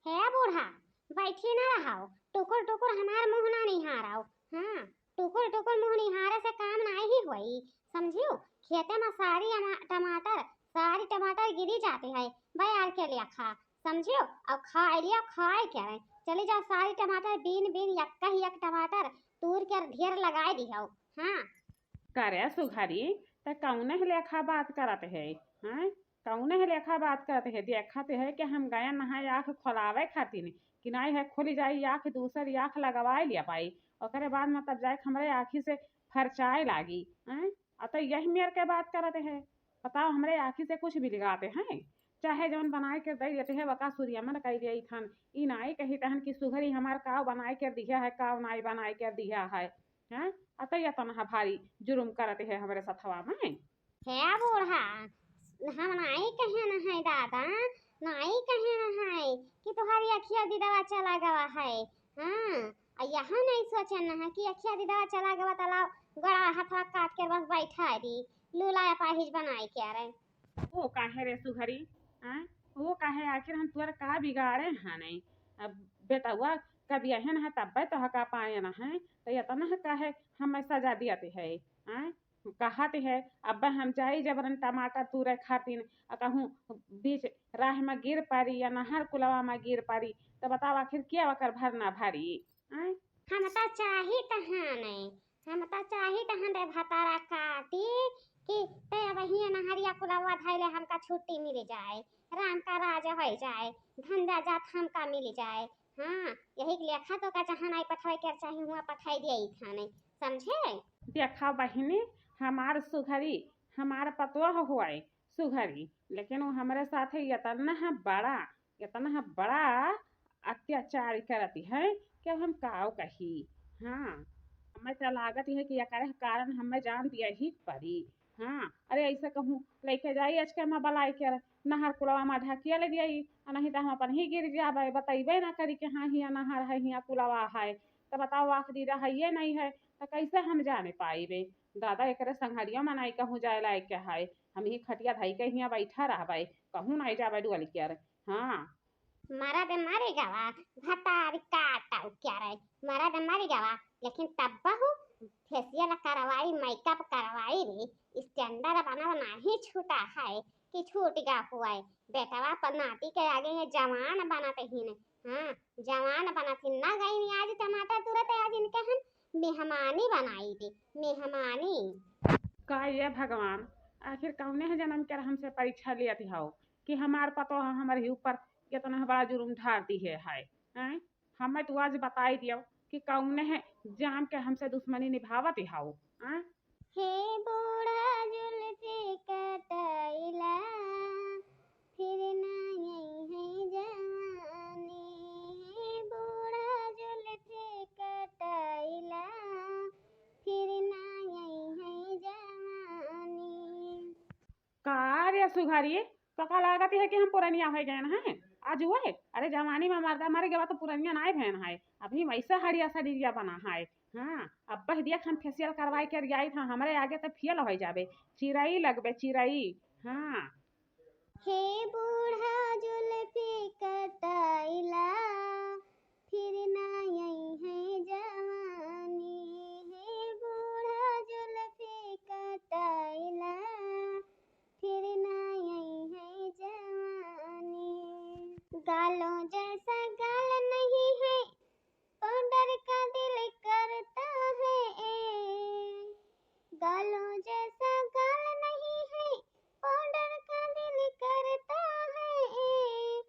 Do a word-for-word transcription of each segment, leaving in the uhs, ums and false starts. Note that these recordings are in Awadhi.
हे बूढ़ा, बैठी ना रहो, टुकुर टुकुर हमार मुँह ना निहारो। हाँ, टुकुर टुकुर मुँह निहारे से काम नाही होई, समझियो? खेते में सारी अमा-, टमाटर, सारी टमाटर गिरी जाती है, बयार के लिया खा, समझियो? और खाए लिया, खाए के रहे, चली जाओ, सारी टमाटर बीन बीन, यक्का ही एक टमाटर तूर के ढेर लगाए दिहो। हाँ। करे सुघरी, त कौने लेखा बात करत है, हैं? कौने लेखा बात करत है? देखत है कि हम गए नहाए आँख खोलावे खातिर, कि नाई है खुली जाई आँख, दूसर आँख लगवाए लिया पाई, ओकरे बाद में तब जाए के हमरे आँखी से फरचाए लागी, हैं? अ त यही मेर के बात करत है। बताओ, हमरे आँखी से कुछ बिलगाते हैं? चाहे जौन बनाए के दे देते हैं, वका सूर्या मन कह लिया थन। ई नाई कही तहन कि सुघरी हमार काव बनाए के दिया है, काव नाई बनाए के दिया है, हैं? अ त यतना भारी जुर्म करत है हमरे सथवा में। हे बूढ़ा, हम नाई कहे न है दादा, नाई कहे न है कि तुम्हारी अखिया दिदवा चला गवा है। हाँ, अ यहाँ नहीं सोचे न है कि अखिया दिदवा चला गवा, तलाव गड़ा हथवा काट के बस बैठा दी, लूला अपाहिज बनाए के रहे। वो काहे रे सुघरी, हाँ? वो काहे, आखिर हम तुअर का बिगाड़े हैं नहीं? अब बेटवा कब यहन है तब्बे तो हका पाए न है, तो यतना है काहे हमें सजा दियत है, हाँ? कहत है, अब हम जाई जबरन टमाटर तूरे खातिन, अ कहूँ बीच राह में गिर पड़ी या नहर कुलवा में गिर पड़ी, तो बताओ आखिर क्या ओकर भरना भरी? आय? हम तो चाही तहाँ नहीं, हम तो चाही तहाँ रे भतारा काटी कि ते अब हियाँ नहरिया कुलवा धैले हमका छुट्टी मिल जाए, राम का राज हो जाए, धंधा जात हमका मिल जाए। हाँ, यही के लेखा तो का जहाँ नाई पठावे के चाही, हुआँ पठाई दिया ई थाने, समझे? देखा बहिनी, हमार सुघरी, हमार पतोह हुआई सुघरी, लेकिन वो हमरे साथे इतना बड़ा, इतना बड़ा अत्याचार करती है कि अब हम काव कही। हाँ, हमें तो लागत है कि एकरे कारण हमें जान दिया ही पड़ी। हाँ, अरे ऐसे कहूँ लेके जाई आज के हम बलाई के नहर कुलवा में ढकिया ले दिया, आ नहीं तो हम अपन ही गिर जाबे, बतैबे ना करी कि हाँ हियाँ नहर है, हियाँ कुलवा है। तो बताओ आखिरी रहा ये नहीं है, तो कैसे हम जाने पाइबे? दादा एकरे संघरिया में नहीं कहूँ जाए लायक के है, हम ही खटिया धई के हियाँ बैठा रहबे, कहूँ नहीं जाबे डुअल के। हाँ। मरद मर गवा, भतार काटव क्या रे, मरद मर गवा, लेकिन तब बहू फेसियल करवाई, मेकअप करवाई रे, स्टैंडर्ड बनल नाही छूटा है कि छूट गवा हुआ है। बेटवा पर नाती के आगे ये जवान बनत ही ने, हाँ, जवान बनत ही ना गई आज टमाटर तुरत, आज इनके हम मेहमानी बनाई दे, मेहमानी। का ये भगवान, आखिर कौने है जन्म के हमसे परीक्षा लियत हो कि हमार पतोह हमरे ऊपर इतना बड़ा जुर्म ढार दी है, है, हैं? हमें तू आज बताई दियो कि कौने है जाम के हमसे दुश्मनी निभावत हो, हैं? हे बूढ़ा जुल्फी कटाइला, फिर ना आई है जवानी। हे बूढ़ा जुल्फी कटाइला, फिर ना आई है जवानी। का रे सुघरी, तो का लागत है कि हम पुरनिया हो गए हैं? आज हुए? अरे जवानी में मर्दा मर गवा तो पुरनिया नाय भेन है, अभी वैसे हड़िया सड़िया बना है। हाँ, अब बह दिया हम फेसियल करवाई के रियाई था, हमरे आगे तो फेल हो जाबे, चिरई लगबे चिरई। हाँ। हे बूढ़ा जुल्फी कटाइला, फिर ना आई है जवानी। हे बूढ़ा जुल्फी कटाइला, फिर ना आई है जवानी। गालों जैसा गाल नहीं है, पाउडर का दिल करता है ए। गालों जैसा गाल नहीं है, पाउडर का दिल करता है ए।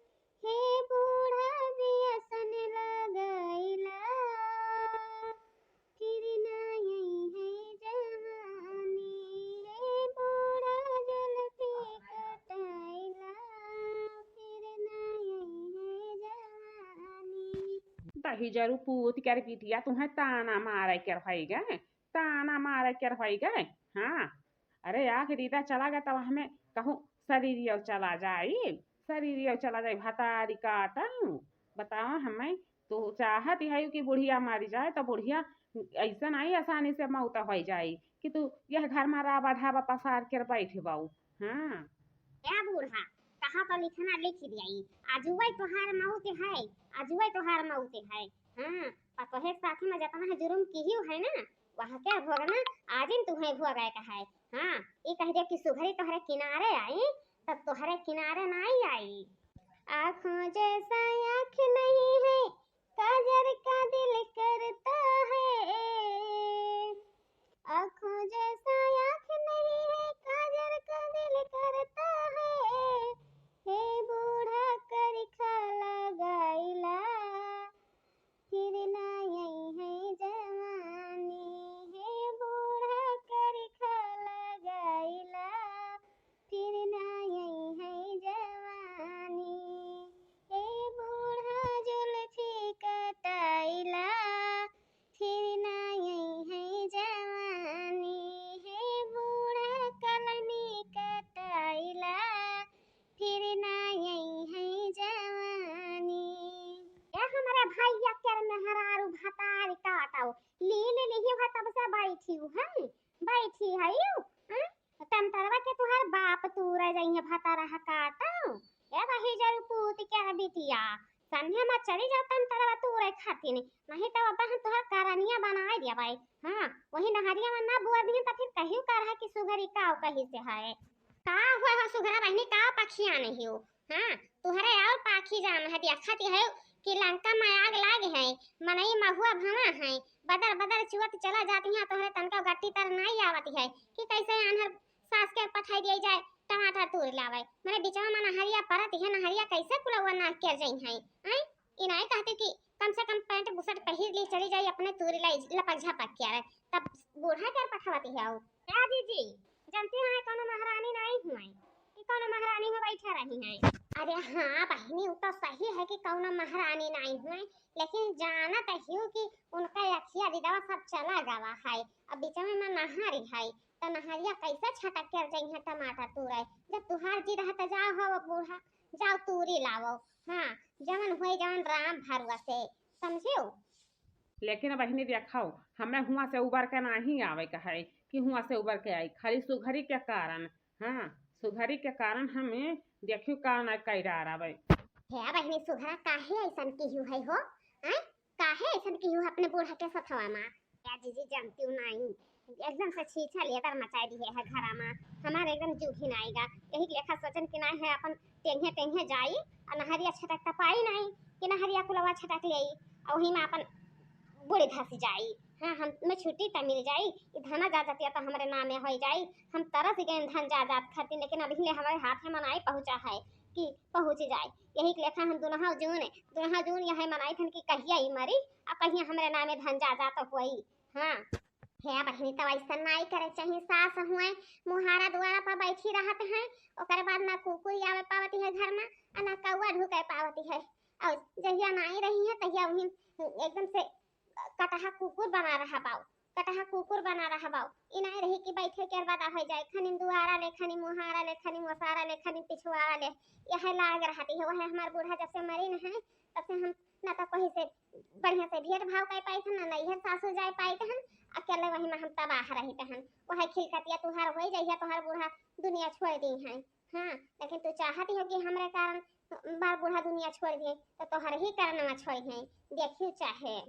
हे बूढ़ा बियसन लगाइला, फिर ना आई है जवानी। हे बूढ़ा जुल्फी कटाइला, फिर ना आई है जवानी। दही जरू पूत कर बिटिया तुम्हें ताना मारे कर होई गए, ताना मारे कर होई गए। हाँ, अरे आखिरी दा चला गए तब हमें कहूँ शरीर यो चला जाई, शरीर यो चला जाई, भतारी काटन। बताओ हमें, तू चाहत है कि बुढ़िया मरी जाए तो बुढ़िया ऐसा नहीं आसानी से मौत हो जाई कि तू यह घर में राबा ढाबा पसार कर बैठ बाऊ। हाँ। क्या बूढ़ा, कहा तो लिखना लिख दियाई। आजुवै तोहार मौत है, आजुवै तोहार मौत है। हाँ, पतोहे के साथ में जतना है जुर्म किहियो है ना, वह के भोगना आजिन तुहे भोगे के है। हाँ, ई कह दियो कि सुघरी तोहरे किनारे आई, तब तोहरे किनारे नाई आई। आँखों जैसा आँख नहीं है, काजर का दिल करता है। आँखों जैसा आँख नहीं है, काजर का दिल करता है। हे बूढ़ा करिखा लगाइला, फिर ना आई है जवानी। हे बूढ़ा करिखा लगाइला, फिर ना आई है जवानी। हे बूढ़ा जुल्फी कटाइला, फिर ना आई है जवानी। हे बूढ़ा कलमी कटाइला, फिर ना आई है जवानी। ए हमरे भैया के मेहरारू भतारी काटो, लील लिही है तब से बैठी है, बैठी है यू, हाँ? टमटरवा के तुहार बाप तूरे जइहे भतारा काटो। ए वही जरू पूत के बिटिया, संझे में चली जाओ टमटरवा तूरे खातिर, नहीं तो अब हम तुहार करनिया बनाए दिया भाई। हाँ, वही नहरिया में ना बोर दिहन तो फिर कहियो का रहा कि सुघरी काव कही से है। का हुआ हो सुघरा बहिनी, का पखिया नहीं हो? हाँ, तुहरे और पाखी जान है, देखत है कि लंका में आग लाग है, मनई महुआ भवा है, बदर बदर चुअत चला जाती है, तोहरे तनका गट्टी तर नहीं आवत है कि कैसे आन्हर सास के पठाई दिया जाए टमाटर तूर लावे। मने बिचवा में नहरिया परत है, नहरिया कैसे कुलवा नाक कर जई है? हैं? ई नहीं कहते कि कम से कम पैंट बुशर्ट पहिर ली, चली जाई अपने तूरी लाई लपक झपक के आवे, तब बूढ़ा कर पठावती है। क्या जीजी, जानती हैं कौनो महारानी नहीं हुई कि कौनो महारानी हो बैठा रही हैं। अरे हाँ बहिनी, वो तो सही है कि कौनो महारानी नहीं हुई, लेकिन जानत हियो कि उनका अखिया दिदवा सब चला गवा है, अब बिचवा में नहारी है, तो नहरिया कैसे छटक कर जइहे टमाटर तूरे? जब तुहार जी रहा तो जाओ हो बूढ़ा, जाओ तूरी लावो। हाँ, जवन हुए जवन राम भरुआ से, समझियो? लेकिन बहिनी देखो, हमें हुआ से उबर के नाही आवे के है कि हुआ से उबर के आई, खाली सुघरी के कारण। हाँ, सुघरी के कारण हमें देखियो का ना कैरार आवे। हे बहिनी सुघरा, काहे ऐसन किहू है हो? हैं? काहे ऐसन किहू अपने बूढ़ा के सथवा मा? या जीजी जानती हूँ नहीं, एकदम से छीछा लेदर मचाई दिहे है घरा मा। हमारे एकदम जीव घिनाएगा। यही लेखा सोचन कि नहीं है अपन टेंगे टेंगे जाई और नहरिया छटक त पाई नहीं कि नहरिया कुलवा छटक ले और वहीं में अपन बूढ़ी धस जाई। हाँ, हम में छुट्टी त मिल जाई, ई धना जाजतिया त हमरे नामे हो जाई। हम तरस गए धन जायदाद खातिर, लेकिन अभी ले हमारे हाथ में नाई पहुँचा है कि पहुँच जाए। यही के लेखा हम दुनहा जून, दुनहा जून यह मनाई थन कि कहिया ई मरी और कहिया हमरे नामे धन जायदाद होई। हाँ। हे बहिनी, तब ऐसा नाई करे चाहिए। सास हुए मुहारा दुआरा पर बैठी रहत हैं, ओकर बाद ना कुकुर आवे पावती है घर में, आ ना कौआ ढुके पावती है। और जहिया नाई रही है, तहिया वहीं एकदम से कटहा कुकुर बना रहा बाऊ, कटहा कुकुर बना रहा बाऊ। ई नाई रही कि बैठे के अरबादा हो जाए, खनिन दुआरा ले, खनिन मुहारा ले, खनिन ओसारा ले, खनिन पिछवाड़ा ले, यह लाग रहती है। वह हमार बूढ़ा जब से मरी न है, तब से हम ना तो कहीं से बढ़िया से भेंट भाव कर पाई थन, ना नैहर सासुर जाए पाई थन, अकेले वही में हम तबाह रही थन। वह खिलकतिया तुहार हो जाइए, तुहार बूढ़ा दुनिया छोड़ दी है। हाँ, लेकिन तू चाहती हो कि हमरे कारण बार बूढ़ा दुनिया छोड़ दिए, तो तोहर ही कारण छोड़ है, देखियो चाहे।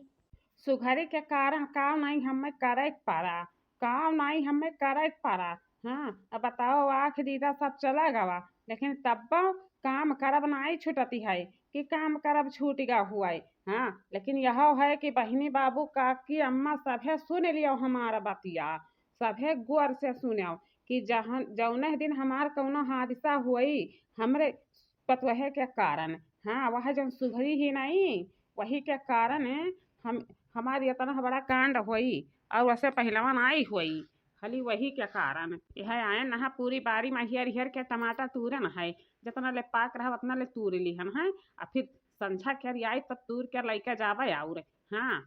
सुघरी के कारण काम नहीं हमें करे के पड़ा, काम नहीं हमें करे के पड़ा। हाँ, अब बताओ, आँख दीदा सब चला गवा, लेकिन तब्बो काम करब नहीं छूटती है कि काम करब छूट गा हुआ है। हाँ, लेकिन यह है कि बहिनी, बाबू, काकी, अम्मा सभे सुन लियो हमारा बतिया, सभे गौर से सुनो कि जहन, जौने दिन हमार कौनो हादसा होई, हमरे पतोहे के कारण, हाँ, वह जौन सुघरी ही नहीं, वही के कारण हम, हमार इतना बड़ा कांड होई और वैसे पहलवान आई होई, खाली वही के कारण। यह आए नहा पूरी बारी में हेर हेर के टमाटर तूरन है, जितना ले पाक रहा उतना ले तूर लिहन है, आ फिर संझा के आई तब तूर के लैके जावे और। हाँ,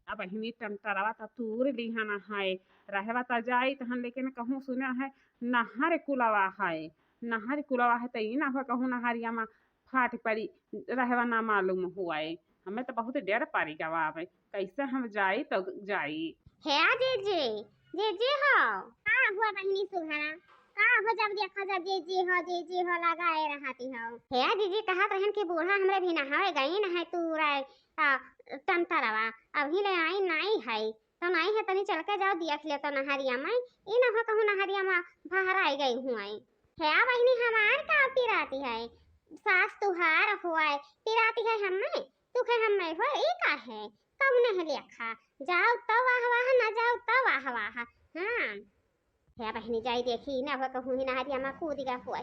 अब बहिनी टमटरवा त तूर लिहन है, रहवा त जाइत हन, लेकिन कहूँ सुना है नहर कुलवा है, नहर कुलवा है, त ई ना हो कहूँ नहरिया में फाट पड़ी, रहवा ना मालूम हुआ है। हमें तो बहुत डर पड़ी गवा अब, कैसे हम जाई तो जाई। हे जीजी, जीजी हो। हाँ हुआ बहिनी सुघरा। का हो, जब देखा जब जीजी हो, जीजी हो लगाए रहती हो। हे जीजी, कहत रहन कि बूढ़ा हमरे भी नहावे गई न है तू रे, आ, टंटरवा, अभी ले आई नाई है, तो नाई है, तनी चल के जाओ, देख ले तो नहरिया में, ई न हो कहूँ नहरिया में भहराई गई हुई। हे बहिनी, हमार का पिराती है, सास तुहार होए, पिराती है हमें, तू के हमें हो, ई का है, कौन है लेखा, जाओ तो वाह वाह, ना जाओ तो वाह वाह। हाँ, हे बहिनी, जाई देखी, ना हो कहूँ ही नहरिया में कूद गया हुए।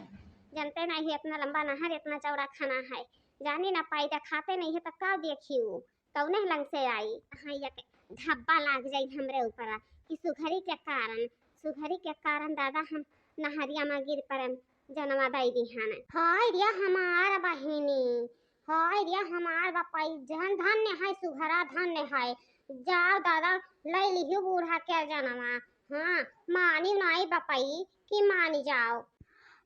जनते नहीं है, इतना लंबा नहर, इतना चौड़ा खाना है, जानी ना पाई, देखाते नहीं है, तो का देखी ऊ, कौने लंग से आई? हाँ, एक धब्बा लाग जाई हमरे ऊपर कि सुघरी के कारण, सुघरी के कारण दादा हम नहरिया में गिर पड़न, जनवा दई दिहन। हाय रे हमार बहिनी, हाय रे हमार बपई, जन धन्य है, सुघरा धन्य है। जाओ दादा, ले लिहियो बूढ़ा के जनवा। हाँ, मानी नाई बपई कि मानी जाओ।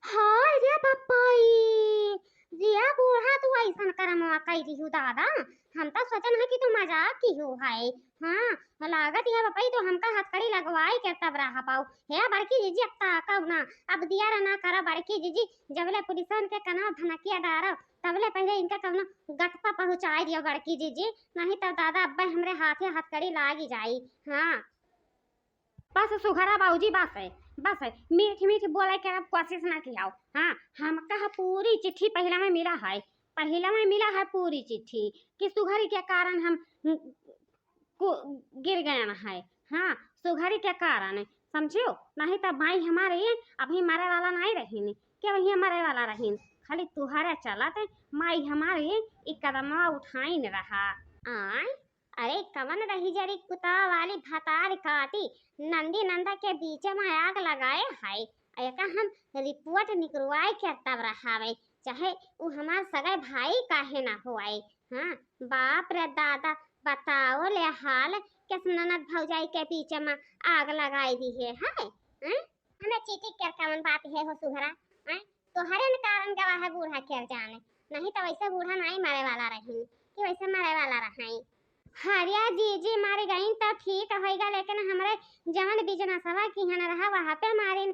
हाय रे बपई, जिया बूढ़ा, तू ऐसन करमवा कई दिहु दादा, हम तो सोचन है कि तू मजाक किहु है। हाँ, लागत है बपई, तू हमका हथकड़ी लगवाई के तब रहा पाऊ। हे बड़की जीजी, अब ताकब ना, अब दिया रे ना करा बड़की जीजी, जबले पुलिसन के कना धनकिया डारब, तबले पहले इनका कौनो गटपा पहुँचाई दियो बड़की जीजी, नहीं तो दादा अब्बे हमरे हाथे हथकड़ी लागी जाई। हाँ। बस सुघरा बाबूजी, बस है, बस है, मीठ मीठ बोले के अब कोशिश ना कियाओ। हाँ, हमका ह पूरी चिट्ठी पहिला में मिला है, पहिला में मिला है पूरी चिट्ठी कि सुघरी के कारण हम, हम्म, को गिर गयन है। हाँ, सुघरी के कारण, समझियो, नहीं तो माई हमारे अभी मरे वाला नहीं रहीन, के वही मरे वाला रहीन, खाली तुहरे चलत माई हमारे ई कदमवा उठाइन रहा। आय, अरे कवन रही जरी कुतवा वाली भतार काटी, नंदी नंदा के बीच में आग लगाए है। एका हम रिपोर्ट निकलवाए के तब रहावे, चाहे उ हमार सगे भाई काहे ना होए। हाँ, बाप रे दादा, बताओ ले हाल, किस ननद भौजाई के बीच में आग लगाई दी है, है? हैं? हमें चीटी के कवन बात है हो सुघरा, हैं? तोहरे न कारण गवा है बूढ़ा के जाने, नहीं तो वैसे बूढ़ा नहीं मरे वाला रही कि वैसे मरे वाला रही। हरिया जीजी मर गईन तो ठीक होइगा, लेकिन हमरे जवन बिजनसवा किहन रहा वहाँ पे मारिन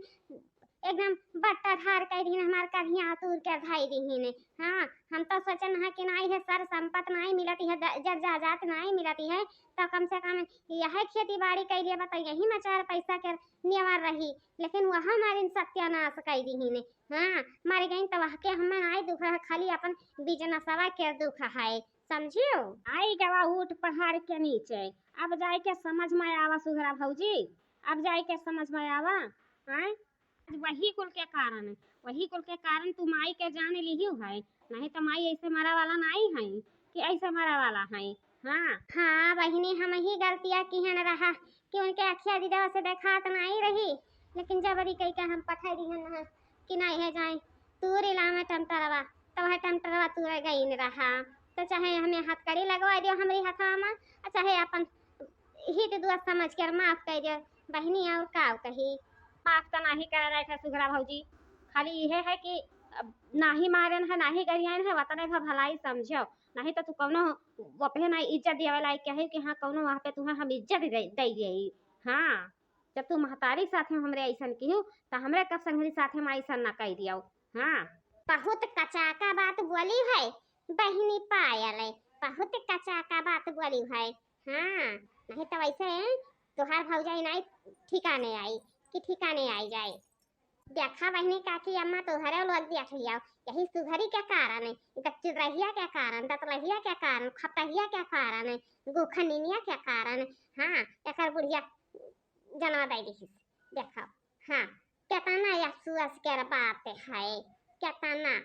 एकदम बट्टा ठार कर दीन, हमार करिया तूर के धाई दीन। हाँ, हम तो सोचन है कि नाई है सर संपत नाई मिलती है, ज-, जर जायदाद नाई मिलती है, तो कम से कम यह खेती बाड़ी कैले बा तो यही में चार पैसा के नेवर रही, लेकिन वह मारिन सत्यानाश कर दीन। हाँ, मर गईन तो वह के हमें नाई दुख रहा, खाली अपन बिजनसवा के दुख है, समझियो? आई गवा ऊँट पहाड़ के नीचे, अब जाए के समझ में आवा सुघरा भौजी, अब जाए के समझ में आवा। हाँ, आज वही कुल के कारण, वही कुल के कारण तू माई के जान लिहियो है, नहीं तो माई ऐसे मरा वाला नहीं है कि ऐसे मरा वाला है। हाँ। हाँ बहिनी, हम ही गलतिया किहन रहा कि उनके अखिया दिदवा से देखात नहीं रही, लेकिन जबरी कई के हम पठाई दिहन रहा कि नहीं है जाए तू रिला में टमटरवा, तो वह टमटरवा तूरे गईन रहा। तो चाहे हमें हथकड़ी लगवा दियो हमरी हथवा में, और चाहे अपन हित दुआ समझ कर माफ कर दियो बहिनी, और का कही। माफ तो नहीं करे रहे थे सुघरा भौजी, खाली यह है कि अब नाही मारन है, नाही गरियान है, वतने भा भलाई समझो, नहीं तो तू कौनो वपे ना इज्जत देवे लायक के है कि हाँ कौनो वहाँ पे तुहे हम इज्जत दे, दे दिए। हाँ, जब तू महतारी के साथे में हमरे ऐसन किहू, तो हमरे कब संघरी साथे में ऐसन ना कह दियो। हाँ। बहुत कचाका बात बोली है बहिनी पायल, बहुत कचाका बात बोली है। हाँ, नहीं तो वैसे तोहार भौजाई नहीं ठिकाने आई कि ठिकाने आई जाए। देखा बहिनी काकी अम्मा तोहरे लोग देख लिया, यही सुघरी के कारण, गच्चुदरहिया के कारण, दतलहिया के कारण, खपटहिया के कारण, गुखनिनिया के कारण। हाँ, एकर बुढ़िया जनवा दे दिहिस। देखो, हाँ, केतना अफसोस के बात है, केतना।